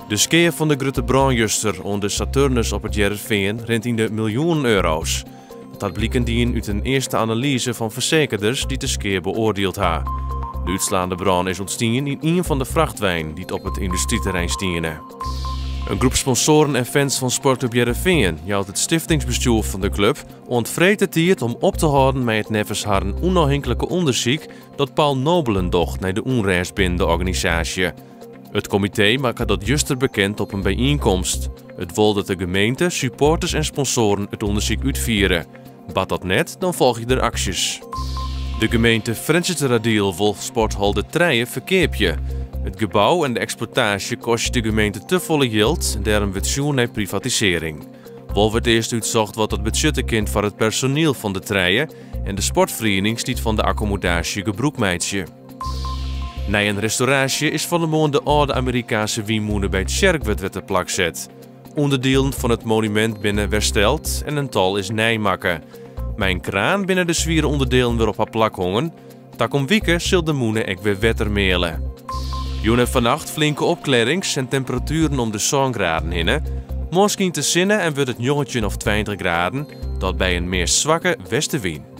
De skea fan de grutte brân juster oan de Saturnus op It Hearrenfean rint yn de miljoenen euro's. Dat hat bliken dien út in earste analyze fan fersekerders dy't de skea beoardield ha. De útslaande brân is ûntstien yn ien fan de frachtweinen dy't op it yndustryterrein stiene. In groep sponsoaren en fans fan Sportklup Hearrenfean jout it stiftingsbestjoer fan de klup oant freed de tiid om op te hâlden mei it neffens harren ûnôfhinklike ûndersyk dat Paul Nobelen docht nei de ûnrêst binnen de organisaasje. It komitee makke dat juster bekend op in byienkomst. It wol dat de gemeente, supporters en sponsoaren it ûndersyk útfiere. Bart dat net, dan folgje der aksjes. De gemeente Frjentsjerteradiel wol sporthal De Trije ferkeapje. It gebou en de eksploitaasje kostje de gemeente te folle jild en dêrom wurdt sjoen nei privatisearring. Wol wurdt earst útsocht wat dat betsjutte kin foar it personiel fan De Trije en de sportferienings dy't fan de akkommodaasje gebrûk meitsje. Nei in restauraasje is fan 'e moarn de âlde Amerikaanske wynmûne by Tsjerkwert wer te plak set. Underdielen fan it monumint binne wersteld en in tal is nij makke. Mei in kraan binne de swiere ûnderdielen wer op har plak hongen. Takom wike sil de mûne ek wer wetter mealle. Jûn en fannacht flinke opklearrings en temperatueren om de sân graden hinne. Moarn skynt de sinne en wurdt it 19 of 20 graden, dat by in meast swakke westewyn.